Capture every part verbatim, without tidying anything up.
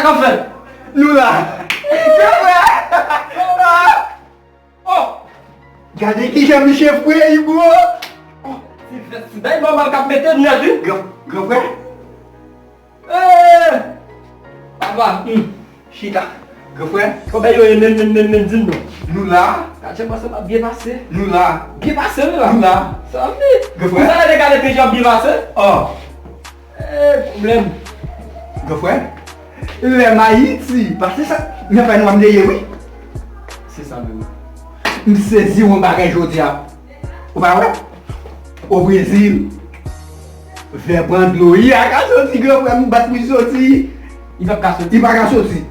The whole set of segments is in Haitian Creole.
Anfen, nou la. Granfrè! Oh! Gade kijan misye fre, Igo! Oh, ti vès, ti bay manman l k ap mete nèt, wi. Gran, granfrè? Eh! Papa, hmm. Chita. Granfrè? Kòman yo ye menm, menm, menm, menm, di m non. Nou la. Gad jan m panse m ap byen pase. Nou la. Byen pase, wi la. Nou la. Sa vle. Granfrè? Ou sa gade gade peyi ap byen pase? Oh. Eh, pwoblèm. Granfrè, lè m Ayiti, paske sa, men fè nou ap neye, wi. Se sa menm. M sezi yon bagay jodi a. Ou pa wè? O Brezil, vè pran dlo. Li a ka soti, granfrè, m bat pou li soti. Li p ap ka soti. Li pa ka soti.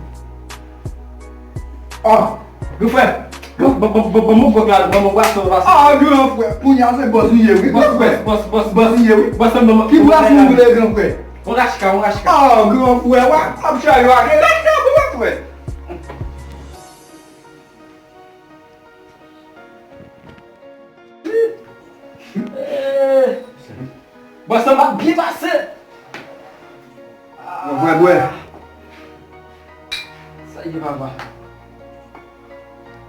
Oh, granfrè. Bon, bon, bon, bon, bon, bon, bon, bon, bwason, bwason. Ah, granfrè, kounye a se bòs ou ye, wi, granfrè. Bòs, bòs, bòs. Bòs ou ye, wi. Bòs, bòs, bòs. Ki bwason ou vle, granfrè? On rachka, on rachka. Ah, granfrè, wa, m ap chayo ake rachka pou granfrè. Eh, bòs, sa m ap byen pase. Bwè, bwè. Sa ye, papa?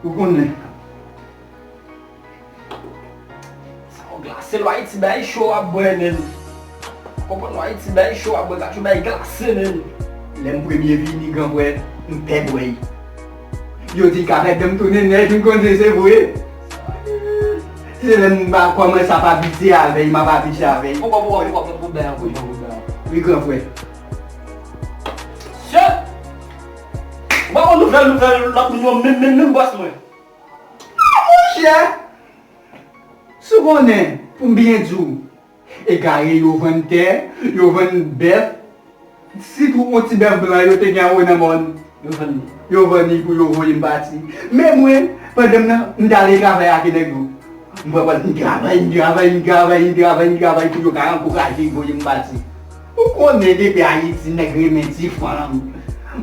Ou konnen. Sa yo glase, lò Ayiti bay cho w ap bwè, menm. Konprann, lò Ayiti bay cho w ap bwè, kacho bay glase, menm. Lè m premye vini, granfrè, m pè bwè. Yo di l ka fè dan m tounen nèg, m konnen se vre. Se lè m pa kòmanse ap abitye avè l, m ap abitye avè l. Ou pa, ou pa, ou pa pran pwoblèm ankò, ou pa pran pwoblèm ankò. Wi, granfrè. Sè! Ou pa konn nouvèl, nouvèl lòt moun yo, menm, menm, menm bòs mwen. Ah, monchè! Si w konnen, pou m byen di w, egare, yo vann tè, yo vann bèf. Sitou yon ti bèf blan yo te gen anwo nan mòn. Yo vann li. Yo vann li pou yo voye m pati. Men mwen, pandan m nan, m t ale travay ak nèg yo. M pran pòz, m travay, m travay, m travay, m travay, m travay pou yo ka ankouraje voye m pati. Ou konnen depi Ayiti, nèg renmen ti fanm.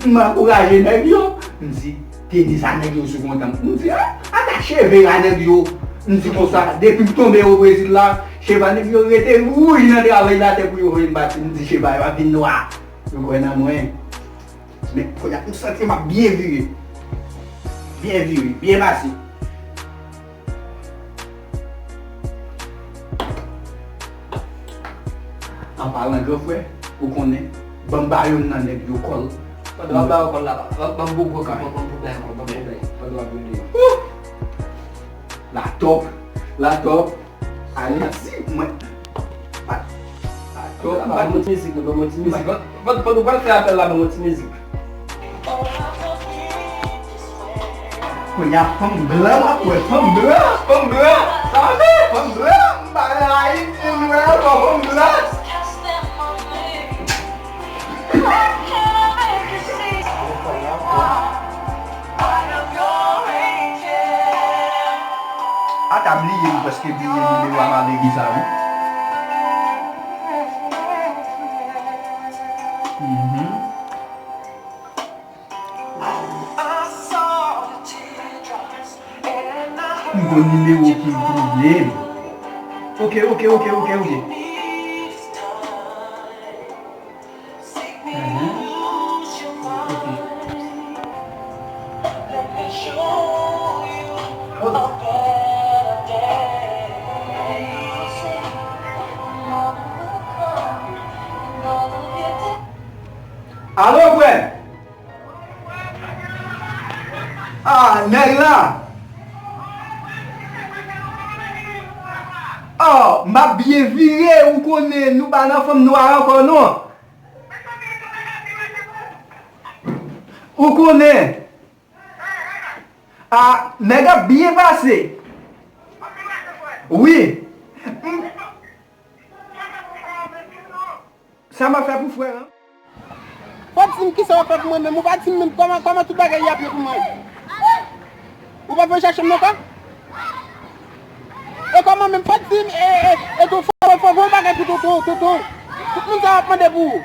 M ankouraje nèg yo. M di, teni sa nèg yo sou kontan m. M di, a, ata cheve a nèg yo. M di konsa, depi m tonbe o Brezil la, cheve a nèg yo rete wouj nan travay latè pou yo voye m pati. M di, cheve a yo ap vin nwa. Yo kwè nan mwen. Men kounye a, m santi m ap byen vire. Byen vire, byen pase. An palan granfrè, ou konnen, ban m ba youn nan nèg yo kòl. Pandan w ap ba yo kòl la, ban, ban m gwo gwo ka, ban m, ban m pou bèy kòl, ban m pou bèy. Pandan w ap rele yo. La tòp, la tòp. Ale, si mwen. Pa, pa, to, ban m yon ti mizik, non, ban m yon ti mizik. Pandan, pandan, pandan w pral fè apèl la, ban m yon ti mizik. Kounye a, fanm blan, m ap wè fanm blan, fanm blan. Sa vle, fanm blan. M pa nan Ayiti, m wè ankò fanm blan. A ta bliye m, prèske bliye nimewo a m avèk Giza, wi. Mhm. M gon nimewo ki bliye m. Ok, ok, ok, ok, ok. Mhm. Ok. Alo, frè! Ah, nèg la! Oh, m ap byen vire, ou konnen, nou pa nan fanm nwa ankò, non. Ou konnen. Ah, nèg ap byen pase. Wi. M- Sa m ap fè pou frè an? Fò w di m kisa w ap fè pou mwen menm. Ou pa di m menm kòman, kòman tout bagay y ap ye pou mwen. Ou pa vin chache m non, frè? E kòman menm, fò w di m, e, e, e tou, fò, fò, fò, fò yon bagay pou tonton, tonton. Tout moun sa yo ap mande pou ou.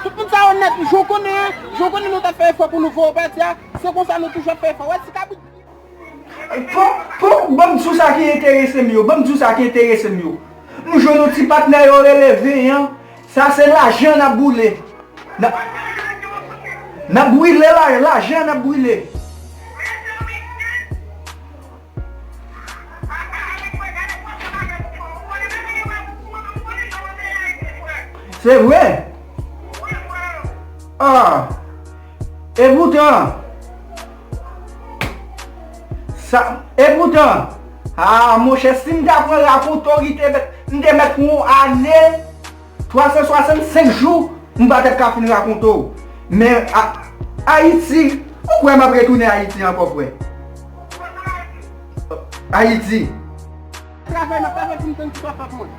Tout moun sa yo nèt, jan w konnen an, jan w konnen nou t ap fè efò pou nou voye w pati a, se konsa nou toujou ap fè efò. Wè ti kabrit. Fò, fò, ban m di w sa ki enterese m yo, ban m di w sa ki enterese m yo. M jwenn yon ti patnè yo rele Venyan, sa se lajan n ap boule. N ap, N ap brile la, lajan n ap brile. Se vre? Ah. E poutan, sa, e poutan, ah, monchè, si m ta pran rakonte w, li te mèt, m te mèt yon ane, twa san swasannsenk jou, m pa t ap ka fin rakonte w. Men, a, Ayiti, ou kwè m ap retounen Ayiti ankò, frè? Ayiti. Travay, m ap travay pou m tann ti papa pou mwen.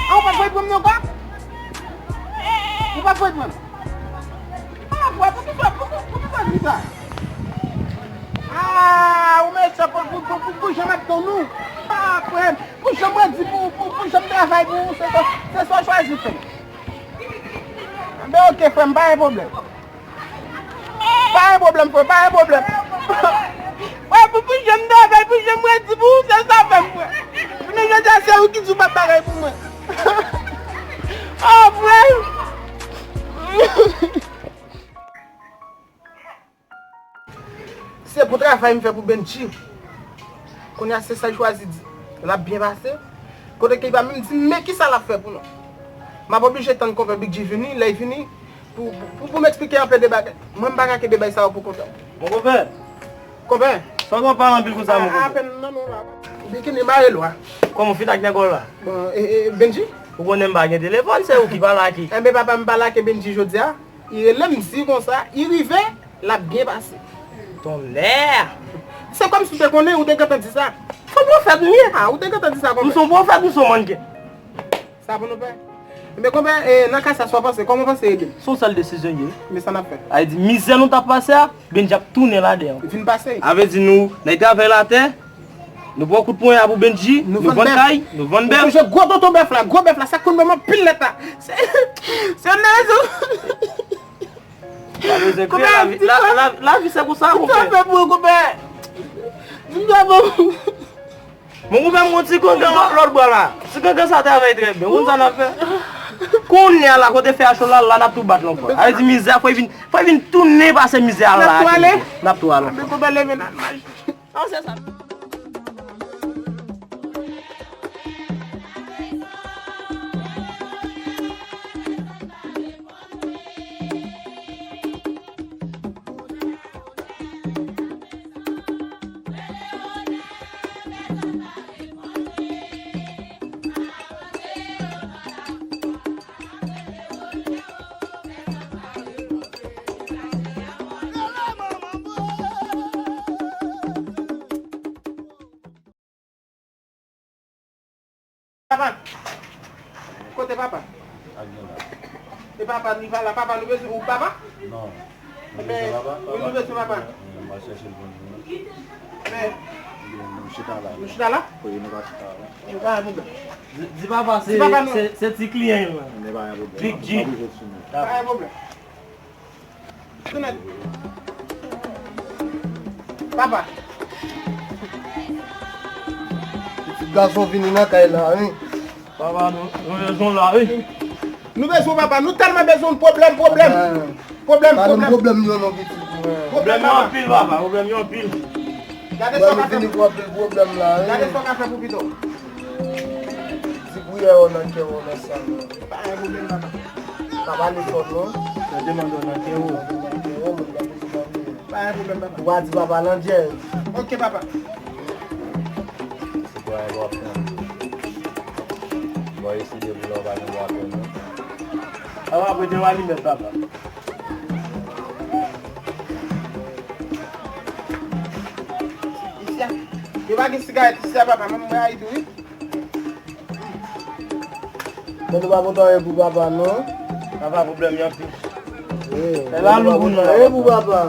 A, ou pa t voye pran m non, kwa? Ou pa t voye pran m? A, frè, poukisa, poukisa, poukisa di sa? A, ou mechan, pou, pou, pou, pou, pou jan m ap tann ou. A, frè, pou jan mwen di pou, pou, pou jan m travay pou ou, se sa, se sa w chwazi fè. Enben, oke, frè m, pa gen pwoblèm. Pa gen pwoblèm, frè, pa gen pwoblèm. Frè, pou, pou jan m travay, pou jan mwen di pou ou, se sa fè m, frè. Jounen jodi a, se ou ki di w p ap bagay pou mwen. Oh, frè. Se pou travay m fè pou Bendji. Kounye a se sa l chwazi di. L ap byen pase. Kote ke li pa menm di m men kisa l ap fè pou nou. M ap oblije tann konpè Big G vini, lè l vini, pou, pou, pou, pou m eksplike anpil de bagay. Mwen, m pa ka kenbe bay sa yo pou konpè. Mon konpè. Konpè. Sa w ap pale anpil konsa, mon konpè? Apèn nan non la. Bikini mare lwa. Kòman w fin ak nèg ou la? Bon, e, e, Bendji? Ou konnen m pa gen telefòn, se ou ki pale ak li. Enben, papa, m pale ak Bendji jodi a. Li rele m, m di konsa, li rive, l ap byen pase. Tonnè! Se kòmsi w te konnen, ou te gentan di sa. Se yon pwofèt m ye. A, ou te gentan di sa, konpè. M se yon pwofèt, m se yon mannken. Sa pou nou fè. Enben, konpè, e, nan ka sa, sa w panse? Kòman w panse ede m? Se yon sèl desizyon l ye. Men sa n ap fè? A di, mizè nou t ap pase a, Bendji ap tounen ladan l. Vin pase. A vle di nou, nan travay latè, nou pran kout ponya pou Bendji, nou vann kay, nou vann bèf. Ou sonje gwo tonton bèf la, gwo bèf la, sa k konn ban m anpil lèt la. Se, se yon nan rezon. Pa bezwen kriye, lavi, la, la, lavi se konsa, konpè. Sa fè pou konpè. Sa fè pou. Mon konpè, m gon ti kankan lòt bò la. Ti kankan sa travay trè byen. Ou konn sa n ap fè? Kounye a la, kote fè a cho la, la n ap tou bat l ankò. A vle di mizè a, fò l vin, fò l vin tounen pase mizè a la. N ap tou ale? N ap tou ale ankò. Anben konpè, leve n al mache. An, se sa. Papa. Kote papa? E papa, li pa la. Papa, nou bezwen ou papa? Non. Enben, wi, nou bezwen papa. Mwen, mwen chèche l pou nou. Men. Nou chita la. Nou chita la? Wi, nou pa chita la. Di, di papa, se, se, se ti kliyan yo. Big G. Pa gen pwoblèm. Papa. Pitit gason vini nan kay la, wi. Papa, nou, nou bezwen w la, wi. Nou bezwen w, papa. Nou tèlman bezwen w, pwoblèm, pwoblèm. Pwoblèm, pwoblèm. Pwoblèm yo non, pitit mwen. Pwoblèm yo anpil, papa. Pwoblèm yo anpil. Gade sa w ka fè pou pito. Ti priyè yo nan kè w nan sa, non. Pa gen pwoblèm, papa. Pa pale fò, non. Sa demann nan kè w. Nan kè w, moun pa bezwen mande. Pa gen pwoblèm, papa. Ou pa di papa landjè. Oke, papa. Se pou w ap pran. Bon, isi de pou la, ou pa gen dwa pran, non. Papa, prete w alimèt, papa. Isi a. Yo pa gen sigarèt isi a, papa. Mwen, mwen rayi tou, wi. Men nou pa kontan anyen pou papa, non? Papa, pwoblèm yo anpil. Wi, men nou pa kontan anyen pou papa.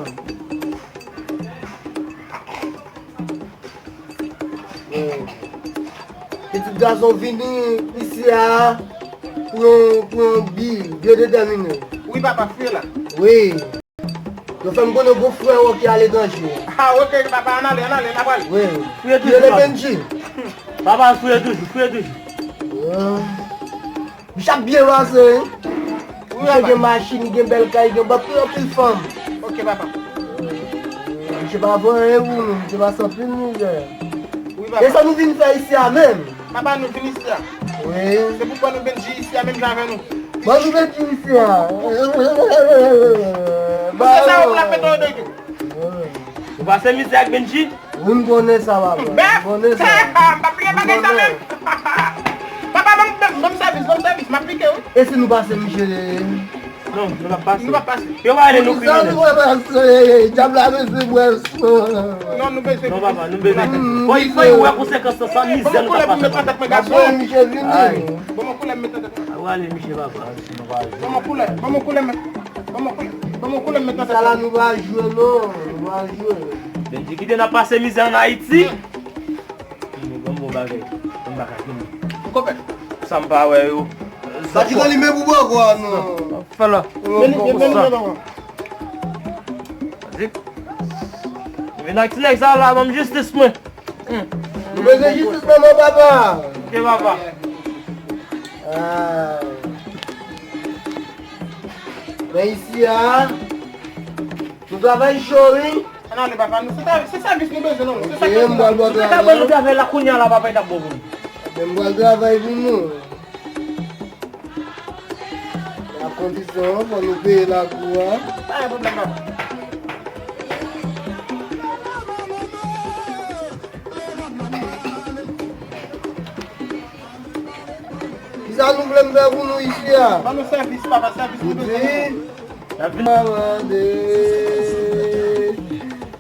Wi. Pitit gason vini isi a pou yon, pou yon bi byen detèmine. Wi, papa, fouye la. Wi. Yo fè m konnen gon frè w ki aletranje. Ah, oke, papa, ann ale, ann ale, n a prale. Wi. Fouye toujou, papa. Bendji. Papa, fouye toujou, fouye toujou. Wi. Misye ap byen pase, wi. Wi, misye papa. Gen machin, li gen bèl kay, li gen anpil, anpil fanm. Ok, papa. Misye pa voye pou nou, misye pase anpil mizè. Wi, papa. E sa nou vin fè isi a menm? Papa, nou vin isi a. Wi. Se pou ban nou Bendji isi a menm jan avè nou. Ban nou Bendji isi a. Misye sa yo pou l ap mete yon doy tou. Ou pase mizè ak Bendji? Wi, m konnen sa, papa. M konnen sa. M p ap bliye bagay sa menm. Papa, ban m, ban m, ban m sèvis, ban m sèvis, m aplike, wi. E si nou pase misye? Non, nou p ap pase. Nou p ap pase. Yo va rele nou kriminèl. Sa nou wè pase, dyab la bezwen bwè san. Non, nou bezwen. Non, papa, nou bezwen. Fò, fò yo wè konsekans lan, sa mizè nou p ap pase. Ban m koulè pou m met nan tèt mwen, gason. Ban m koulè pou m met nan tèt mwen. Ou ale, misye, papa. Ban m koulè, ban m koulè, men. Ban m koulè, ban m koulè, men. Sa la nou pa jwe non, nou pa jwe. Bendji kite n ap pase mizè ann Ayiti. Bon, bon bagay. M pa ka vini. Konpè. Sa m pa wè yo. Sa ki nan li men pou bò kwa non. Fè la. Men li, men li, men li. Vin ak ti nèg sa la, ban m jistis mwen. Nou bezwen jistis manman papa. Ok, papa. Ah. Men isi a, nou travay cho, wi. Ann ale, papa, nou, se ta-, se sèvis nou bezwen, non, se sa ki. Ok, m pral bò travay. Si nou ta ban nou travay la, kounye a la, papa, li t ap bon pou nou. Ebyen, m pral travay pou nou. Nan kondisyon an, fò nou peye lakou a. Pa gen pwoblèm, papa. Kisa nou vle m fè pou nou isi a? Ban nou sèvis, papa, sèvis nou bezwen. Mande,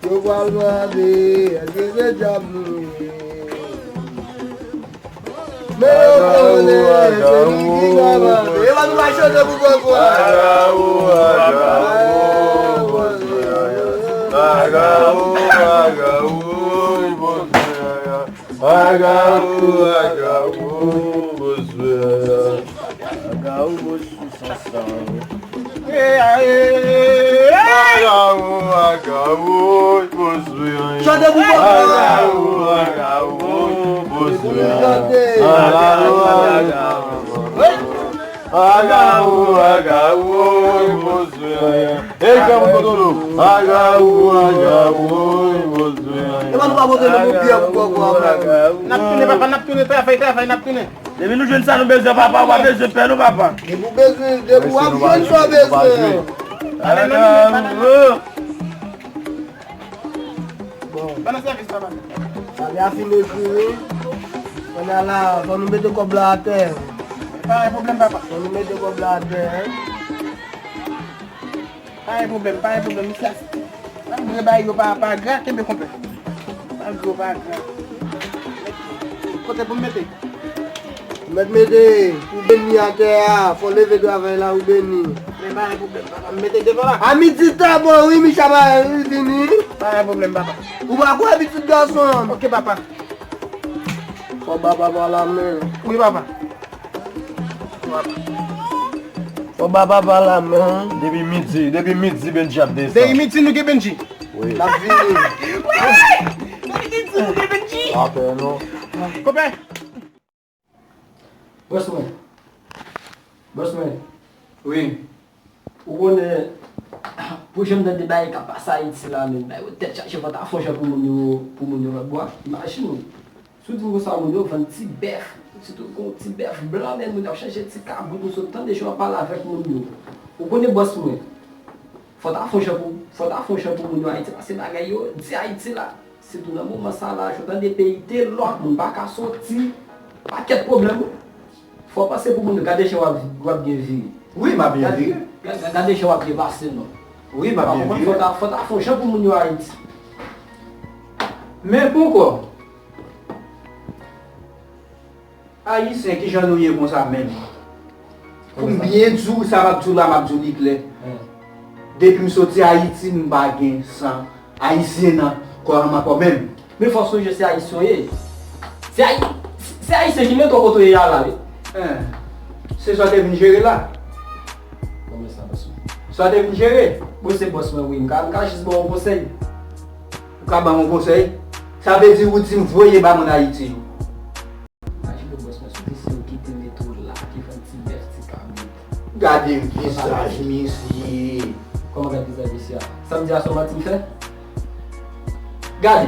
yo pral mande, èske se dyab nou ye? Men yo konnen, se nou ki ka mande. E pa nou pa chante pou poko a. Agawou, agawou, Bondye. Agawou, agawou, Bondye. Agawou, Bondye, san san. Agawou, agawou, Bondye. Chante pou mwen. Agawou, agawou, Bondye. Agawou, agawou. Agawou, agawou, Bondye. E granmoun kote w? Agawou, agawou, Bondye. E pa nou pa pote nou pou pyè pou kòkò a, frè. N ap tounen, papa, n ap tounen, travay, travay, n ap tounen. Depi nou jwenn sa nou bezwen, papa, w pa bezwen pè nou, papa. Depi w bezwen, depi w ap jwenn sa w bezwen. Ale, non, non, non, non. Bon. Ban nou sèvis, papa. Sa byen fini ekri, wi. Kounye a la, fò nou mete kòb la atè. Pa gen pwoblèm, papa. Fò nou mete kòb la atè, en. Pa gen pwoblèm, pa gen pwoblèm, misye. Malgre bagay yo pa, pa gra, kenbe konpè. Malgre yo pa gra. Kote pou m mete? Ou mèt mete pou beni atè a, fò leve travay la ou beni. Men pa gen pwoblèm, papa, m mete devan la. A midi ta bon, wi, Micha pa vini. Pa gen pwoblèm, papa. Ou pa kwè pitit gason an? Ok, papa. Fò ba papa la men. Wi, papa. Fò ba papa la men. Depi midi, depi midi Bendji ap desann. Depi midi nou gen Bendji. Wi. L ap vini. Wi! Depi midi nou gen Bendji. Pa pè non. Konpè. Bòs mwen. Bòs mwen. Wi. Ou konnen, pou jan m tande bagay k ap pase Ayiti la menm, bagay yo tèt chaje, fò ta fè yon jan pou moun yo, pou moun yo lòtbò a. Imajine w, si w di m konsa moun yo vann ti bèf, sitou gon ti bèf blan, men moun yo ap chache ti kabrit, m sot tande jan w ap pale avèk moun yo. Ou konnen bòs mwen, fò ta fè yon jan pou, fò ta fè yon jan pou moun yo Ayiti, paske bagay yo di Ayiti la. Sitou nan moman sa la, jan w tande peyi te lòk, moun pa ka soti, pakèt pwoblèm wi. Fò w panse pou moun yo, gade jan w ap, w ap byen vire. Wi, m ap byen vire. Gade, gade jan w ap byen pase non. Wi, m ap byen vire. Fò ta, fò ta fè yon jan pou moun yo Ayiti. Men poko. Ayisyen, kijan nou ye konsa menm? Pou m byen di w, sa m ap di w la, m ap di w li klè. Depi m soti Ayiti, m pa gen san Ayisyen nan kò m ankò menm. Men fò w sonje se Ayisyen w ye. Se Ayi-, se Ayisyen ki mete w kote w ye a la, wi. Se sa w te vin jere la? Kòman sa, bòs mwen? Sa w te vin jere? Mwen se bòs mwen, wi. M ka, m ka jis ba w yon konsèy. Ou ka ban m yon konsèy? Sa vle di ou di m voye ba moun Ayiti yo. Imajine w bòs mwen, si w di se yo ki te mete w la, ki vann ti bèf, ti kabrit. Gade vizaj misye. Kòman gade vizaj misye a? Sa m di a se yon manti m fè? Gade.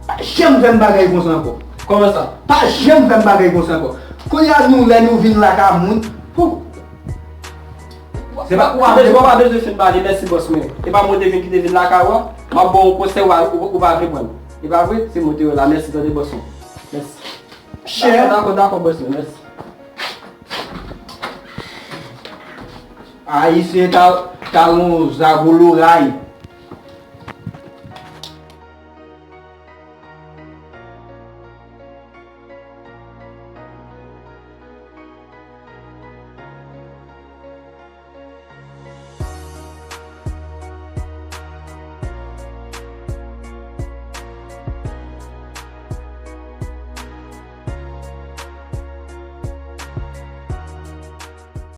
Pa janm fè m bagay konsa ankò. Kòman sa? Pa janm fè m bagay konsa ankò. Kounye a nou lè nou vin lakay moun. Pou. Se pa ou pa bezwen, ou pa bezwen fin pale, mèsi bòs mwen. E pa mwen te vin ki te vin lakay ou a? M ap ba w yon konsèy ou pa vle pran. E pa vre? Se mwen te wè la, mèsi tande bòs mwen. Mèsi. Dakò, dakò, dakò bòs mwen, mèsi. Ayisyen ta ta yon zagoloray.